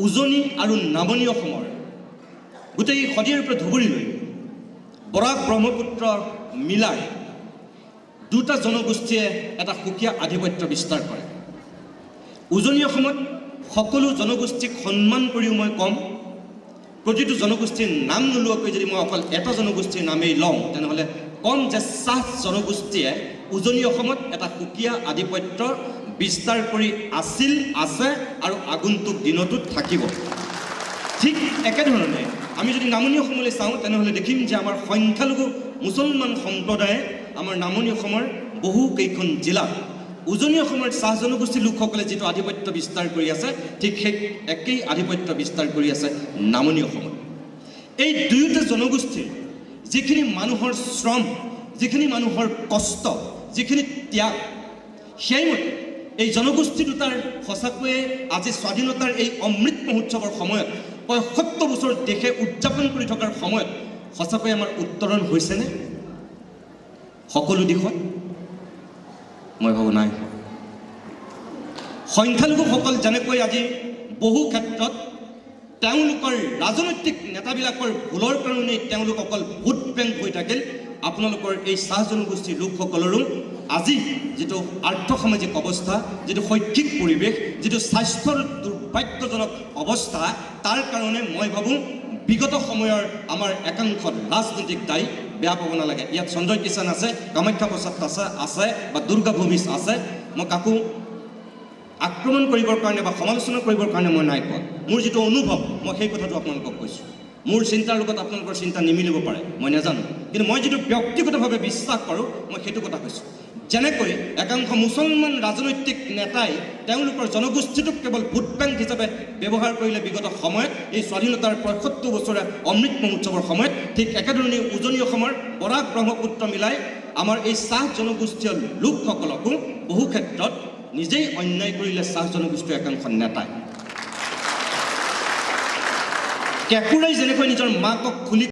উজনি আৰু নামনি অসমৰ গোটেই শদিয়াৰ পৰা ধুবুৰীলৈ বৰাক ব্ৰহ্মপুত্ৰ মিলাই দুটা জনগোষ্ঠীয়ে এটা সুকীয়া আধিপত্য বিস্তাৰ কৰে। উজনি অসমত সকলো জনগোষ্ঠীক সন্মান কৰিও মই ক'ম, প্ৰতিটো জনগোষ্ঠীৰ নাম নোলোৱাকৈ যদি মই অকল এটা জনগোষ্ঠীৰ নামেই লওঁ, তেনেহ'লে ক'ম যে চাহ জনগোষ্ঠীয়ে উজনি অসমত এটা সুকীয়া আধিপত্য বিস্তাৰ কৰি আছিল, আছে আৰু আগন্তুক দিনতো থাকিব। ঠিক একেধৰণে আমি যদি নামনি অসমলৈ চাওঁ, তেনেহ'লে দেখিম যে আমাৰ সংখ্যালঘু মুছলমান সম্প্ৰদায়ে আমাৰ নামনি অসমৰ বহু কেইখন জিলাত উজনি অসমৰ চাহ জনগোষ্ঠীৰ লোকসকলে যিটো আধিপত্য বিস্তাৰ কৰি আছে, ঠিক সেই একেই আধিপত্য বিস্তাৰ কৰি আছে নামনি অসমত। এই দুয়োটা জনগোষ্ঠীৰ যিখিনি মানুহৰ শ্ৰম, যিখিনি মানুহৰ কষ্ট, যিখিনি ত্যাগ, সেইমতে এই জনগোষ্ঠী দুটাৰ সঁচাকৈয়ে আজি স্বাধীনতাৰ এই অমৃত মহোৎসৱৰ সময়ত ৭৫ বছৰ দেশে উদযাপন কৰি থকাৰ সময়ত সঁচাকৈয়ে আমাৰ উত্তৰণ হৈছেনে সকলো দিশত? মই ভাবোঁ নাই। সংখ্যালঘুসকল যেনেকৈ আজি বহু ক্ষেত্ৰত তেওঁলোকৰ ৰাজনৈতিক নেতাবিলাকৰ ভুলৰ কাৰণেই তেওঁলোক অকল ভোট বেংক হৈ থাকিল, আপোনালোকৰ এই চাহ জনগোষ্ঠীৰ লোকসকলৰো আজি যিটো আৰ্থসামাজিক অৱস্থা, যিটো শৈক্ষিক পৰিৱেশ, যিটো স্বাস্থ্যৰ দুৰ্ভাগ্যজনক অৱস্থা, তাৰ কাৰণে মই ভাবোঁ বিগত সময়ৰ আমাৰ একাংশ ৰাজনৈতিক দায়ী। বেয়া পাব নালাগে, ইয়াত সঞ্জয় কিষাণ আছে, কামাখ্যা প্ৰসাদ আছে বা দুৰ্গা ভূমিজ আছে, মই কাকো আক্ৰমণ কৰিবৰ কাৰণে বা সমালোচনা কৰিবৰ কাৰণে মই নাই কোৱা। মোৰ যিটো অনুভৱ, মই সেই কথাটো আপোনালোকক কৈছোঁ। মোৰ চিন্তাৰ লগত আপোনালোকৰ চিন্তা নিমিলিব পাৰে, মই নাজানো, কিন্তু মই যিটো ব্যক্তিগতভাৱে বিশ্বাস কৰোঁ, মই সেইটো কথা কৈছোঁ। যেনেকৈ একাংশ মুছলমান ৰাজনৈতিক নেতাই তেওঁলোকৰ জনগোষ্ঠীটোক কেৱল ভোট বেংক হিচাপে ব্যৱহাৰ কৰিলে বিগত সময়ত, এই স্বাধীনতাৰ ৭৫ বছৰীয়া অমৃত মহোৎসৱৰ সময়ত, ঠিক একেধৰণে উজনি অসমৰ বৰাক ব্ৰহ্মপুত্ৰ মিলাই আমাৰ এই চাহ জনগোষ্ঠীয় লোকসকলকো বহু ক্ষেত্ৰত নিজেই অন্যায় কৰিলে চাহ জনগোষ্ঠীয় একাংশ নেতাই। কেঁকুৰাই যেনেকৈ নিজৰ মাকক খুলি